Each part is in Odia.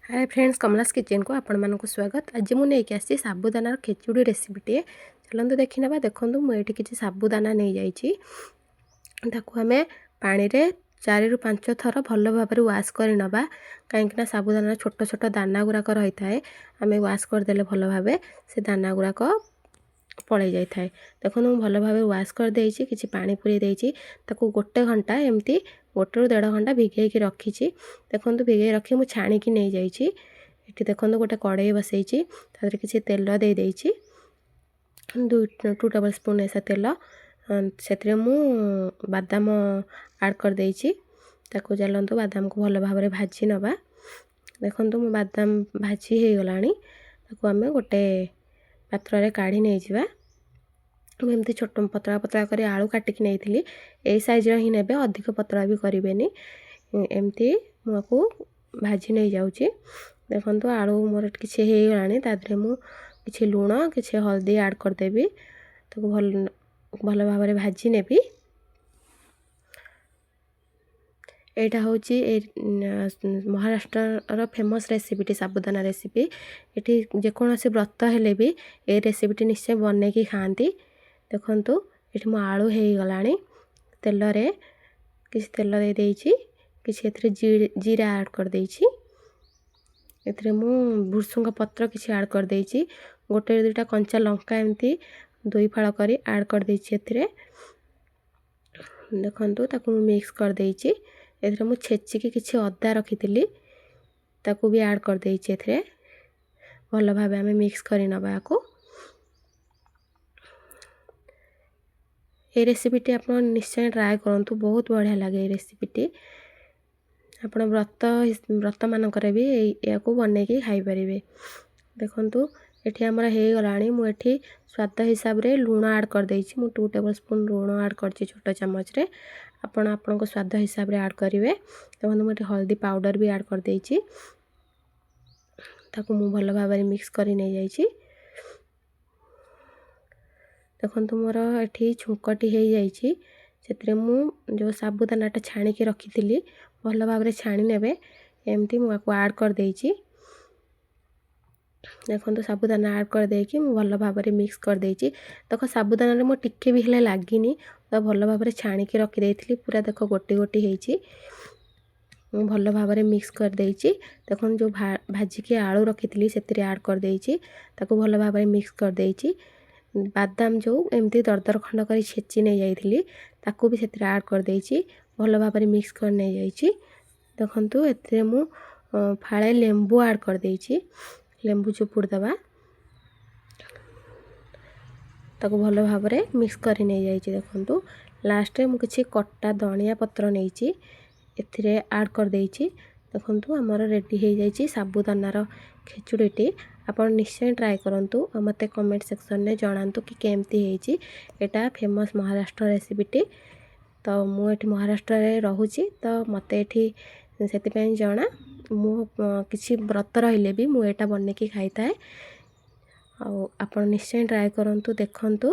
ହାଏ ଫ୍ରେଣ୍ଡସ୍, କମଲାସ୍ କିଚେନ୍କୁ ଆପଣମାନଙ୍କୁ ସ୍ୱାଗତ। ଆଜି ମୁଁ ନେଇକି ଆସିଛି ସାବୁଦାନାର ଖେଚୁଡ଼ି ରେସିପିଟିଏ। ଚାଲନ୍ତୁ ଦେଖିନେବା। ଦେଖନ୍ତୁ, ମୁଁ ଏଇଠି କିଛି ସାବୁଦାନା ନେଇଯାଇଛି। ତାକୁ ଆମେ ପାଣିରେ 4ରୁ 5 ଥର ଭଲ ଭାବରେ ୱାଶ୍ କରିନେବା, କାହିଁକିନା ସାବୁଦାନାର ଛୋଟ ଛୋଟ ଦାନା ଗୁଡ଼ାକ ରହିଥାଏ। ଆମେ ୱାଶ୍ କରିଦେଲେ ଭଲ ଭାବେ ସେ ଦାନା ଗୁଡ଼ାକ ପଳେଇ ଯାଇଥାଏ। ଦେଖନ୍ତୁ, ମୁଁ ଭଲ ଭାବେ ୱାଶ୍ କରିଦେଇଛି, କିଛି ପାଣି ପୁରେଇ ଦେଇଛି। ତାକୁ ଗୋଟେ ଘଣ୍ଟା, ଏମିତି 1ରୁ 1.5 ଘଣ୍ଟା ଭିଗେଇକି ରଖିଛି। ଦେଖନ୍ତୁ, ଭିଗେଇ ରଖି ମୁଁ ଛାଣିକି ନେଇଯାଇଛି। ଏଠି ଦେଖନ୍ତୁ, ଗୋଟେ କଡ଼େଇ ବସେଇଛି, ତା ଦେହରେ କିଛି ତେଲ ଦେଇଦେଇଛି, 2 ଟେବଲ୍ ସ୍ପୁନ୍ ଏସା ତେଲ। ସେଥିରେ ମୁଁ ବାଦାମ ଆଡ଼୍ କରିଦେଇଛି। ତାକୁ ଚାଲନ୍ତୁ ବାଦାମକୁ ଭଲ ଭାବରେ ଭାଜି ନେବା। ଦେଖନ୍ତୁ, ମୁଁ ବାଦାମ ଭାଜି ହେଇଗଲାଣି। ତାକୁ ଆମେ ଗୋଟେ ପାତ୍ରରେ କାଢ଼ି ନେଇଯିବା। ମୁଁ ଏମିତି ଛୋଟ ପତଳା ପତଳା କରି ଆଳୁ କାଟିକି ନେଇଥିଲି। ଏଇ ସାଇଜ୍ର ହିଁ ନେବେ, ଅଧିକ ପତଳା ବି କରିବେନି। ଏମିତି ମୁଁ ଆକୁ ଭାଜି ନେଇଯାଉଛି। ଦେଖନ୍ତୁ, ଆଳୁ ମୋର କିଛି ହେଇଗଲାଣି। ତା ଦେହରେ ମୁଁ କିଛି ଲୁଣ, କିଛି ହଳଦୀ ଆଡ଼୍ କରିଦେବି। ତାକୁ ଭଲ ଭଲ ଭାବରେ ଭାଜି ନେବି। ଏଇଟା ହେଉଛି ଏ ମହାରାଷ୍ଟ୍ରର ଫେମସ୍ ରେସିପିଟି, ସାବୁଦାନା ରେସିପି। ଏଠି ଯେକୌଣସି ବ୍ରତ ହେଲେ ବି ଏ ରେସିପିଟି ନିଶ୍ଚୟ ବନେଇକି ଖାଆନ୍ତି। ଦେଖନ୍ତୁ, ଏଠି ମୋ ଆଳୁ ହେଇଗଲାଣି। ତେଲରେ କିଛି ତେଲ ଦେଇଦେଇଛି, କିଛି ଏଥିରେ ଜିରା ଆଡ଼୍ କରିଦେଇଛି। ଏଥିରେ ମୁଁ ଭୃସୁଙ୍ଗ ପତ୍ର କିଛି ଆଡ଼୍ କରିଦେଇଛି। ଗୋଟେ ଦୁଇଟା କଞ୍ଚା ଲଙ୍କା ଏମିତି ଦୁଇ ଫାଳ କରି ଆଡ଼୍ କରିଦେଇଛି ଏଥିରେ। ଦେଖନ୍ତୁ, ତାକୁ ମୁଁ ମିକ୍ସ କରିଦେଇଛି। ଏଥିରେ ମୁଁ ଛେଚିକି କିଛି ଅଦା ରଖିଥିଲି, ତାକୁ ବି ଆଡ଼୍ କରିଦେଇଛି ଏଥିରେ। ଭଲ ଭାବେ ଆମେ ମିକ୍ସ କରି ନେବା ଆକୁ। ଏ ରେସିପିଟି ଆପଣ ନିଶ୍ଚୟ ଟ୍ରାଏ କରନ୍ତୁ, ବହୁତ ବଢ଼ିଆ ଲାଗେ ଏଇ ରେସିପିଟି। ଆପଣ ବ୍ରତମାନଙ୍କରେ ବି ଏହାକୁ ବନେଇକି ଖାଇପାରିବେ। ଦେଖନ୍ତୁ, ଏଠି ଆମର ହେଇଗଲାଣି। ମୁଁ ଏଠି ସ୍ୱାଦ ହିସାବରେ ଲୁଣ ଆଡ଼୍ କରିଦେଇଛି। ମୁଁ 2 ଟେବଲ୍ ସ୍ପୁନ୍ ଲୁଣ ଆଡ଼୍ କରିଛି ଛୋଟ ଚାମଚରେ। ଆପଣ ଆପଣଙ୍କ ସ୍ୱାଦ ହିସାବରେ ଆଡ଼୍ କରିବେ। ଦେଖନ୍ତୁ, ମୁଁ ଏଠି ହଳଦୀ ପାଉଡ଼ର ବି ଆଡ଼୍ କରିଦେଇଛି। ତାକୁ ମୁଁ ଭଲ ଭାବରେ ମିକ୍ସ କରି ନେଇଯାଇଛି। ଦେଖନ୍ତୁ, ମୋର ଏଠି ଛୁଙ୍କଟି ହେଇଯାଇଛି। ସେଥିରେ ମୁଁ ଯେଉଁ ସାବୁଦାନାଟା ଛାଣିକି ରଖିଥିଲି, ଭଲ ଭାବରେ ଛାଣି ନେବେ ଏମିତି, ମୁଁ ଆକୁ ଆଡ଼୍ କରିଦେଇଛି। ଦେଖନ୍ତୁ, ସାବୁଦାନା ଆଡ଼୍ କରିଦେଇକି ମୁଁ ଭଲ ଭାବରେ ମିକ୍ସ କରିଦେଇଛି। ଦେଖ, ସାବୁଦାନାରେ ମୁଁ ଟିକେ ବି ହେଲେ ଲାଗିନି ତ। ଭଲ ଭାବରେ ଛାଣିକି ରଖିଦେଇଥିଲି, ପୁରା ଦେଖ ଗୋଟି ଗୋଟି ହେଇଛି। ମୁଁ ଭଲ ଭାବରେ ମିକ୍ସ କରିଦେଇଛି। ଦେଖନ୍ତୁ, ଯେଉଁ ଭାଜିକି ଆଳୁ ରଖିଥିଲି, ସେଥିରେ ଆଡ଼୍ କରିଦେଇଛି। ତାକୁ ଭଲ ଭାବରେ ମିକ୍ସ କରିଦେଇଛି। ବାଦାମ ଯେଉଁ ଏମିତି ଦରଦର ଖଣ୍ଡ କରି ଛେଚି ନେଇଯାଇଥିଲି, ତାକୁ ବି ସେଥିରେ ଆଡ଼୍ କରିଦେଇଛି। ଭଲ ଭାବରେ ମିକ୍ସ କରି ନେଇଯାଇଛି। ଦେଖନ୍ତୁ, ଏଥିରେ ମୁଁ ଫାଳେ ଲେମ୍ବୁ ଆଡ଼୍ କରିଦେଇଛି। ଲେମ୍ବୁ ଚିପୁଡ଼ି ଦେବା। ତାକୁ ଭଲ ଭାବରେ ମିକ୍ସ କରି ନେଇଯାଇଛି। ଦେଖନ୍ତୁ, ଲାଷ୍ଟରେ ମୁଁ କିଛି କଟା ଧଣିଆ ପତ୍ର ନେଇଛି, ଏଥିରେ ଆଡ଼୍ କରିଦେଇଛି। ଦେଖନ୍ତୁ, ଆମର ରେଡ଼ି ହେଇଯାଇଛି ସାବୁଦାନାର ଖେଚୁଡ଼ିଟି। ଆପଣ ନିଶ୍ଚୟ ଟ୍ରାଏ କରନ୍ତୁ ଆଉ ମୋତେ କମେଣ୍ଟ ସେକ୍ସନରେ ଜଣାନ୍ତୁ କି କେମିତି ହେଇଛି। ଏଇଟା ଫେମସ୍ ମହାରାଷ୍ଟ୍ର ରେସିପିଟି ତ। ମୁଁ ଏଠି ମହାରାଷ୍ଟ୍ରରେ ରହୁଛି ତ ମୋତେ ଏଠି ସେଥିପାଇଁ ଜଣା। ମୁଁ କିଛି ବ୍ରତ ରହିଲେ ବି ମୁଁ ଏଇଟା ବନେଇକି ଖାଇଥାଏ। ଆଉ ଆପଣ ନିଶ୍ଚୟ ଟ୍ରାଏ କରନ୍ତୁ, ଦେଖନ୍ତୁ,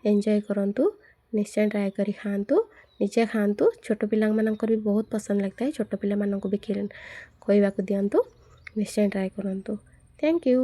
ଏନ୍ଜୟ କରନ୍ତୁ। ନିଶ୍ଚୟ ଟ୍ରାଏ କରି ଖାଆନ୍ତୁ, ନିଜେ ଖାଆନ୍ତୁ। ଛୋଟ ପିଲାମାନଙ୍କର ବି ବହୁତ ପସନ୍ଦ ଲାଗିଥାଏ। ଛୋଟ ପିଲାମାନଙ୍କୁ ବି ଖୁଆଇବାକୁ ଦିଅନ୍ତୁ। ନିଶ୍ଚୟ ଟ୍ରାଏ କରନ୍ତୁ। Thank you.